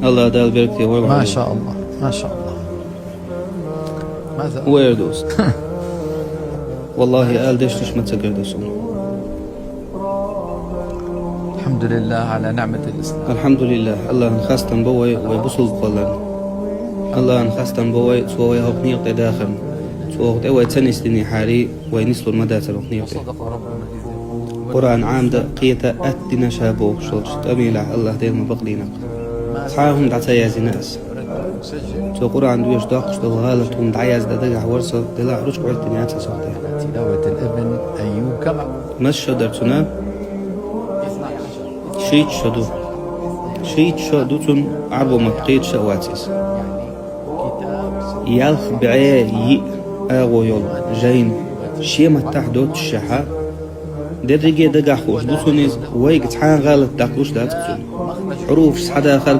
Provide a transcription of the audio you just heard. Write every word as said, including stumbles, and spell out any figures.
Аллах Дала беркате вай. ما شاء الله، ما شاء الله. ماذا؟ Вай дус. Валлахи, ала дешнаш ма ца гарда сона. الحمد لله على نعمة الإسلام. Алхьамдулиллах, Аллахьан хастам ба вай, вай бусулба хиларна. Аллахьан хастам ба вай, цо вай хӀокху некъа тӀе дахарна. Цо хӀокху тӀе вай ца нисдинехьара, вай нислур ма дацара хӀокху некъа тӀе. Къуръан Ӏамадан кхета атта дина ша бохуш долчу тӀамилахь Аллах Дела ма бакъдийна. Цхьа а хӀума дӀа ца яздина ас. Цо Къуръан доьшуш доккхуш долу гӀалат хӀума дӀаяздан дагахь вара со, делахь ручка Ӏоьттина яц аса хӀокху тӀе. تلاوة الابن أيوب كم؟ Мас шо дара цуьнан? Шийтта шо ду. Шийтта шо ду цуьнан, Ӏарбо маттахь кхеташ а вац иза. Ялх бӀе йиъ агӀо йолу жайна, шен маттахь доццушехь, дерриге а дагахь хууш ду цунна иза, вайга цхьа а гӀалат даккхалуш дац цуьнан. Хьуруфаш схьадахар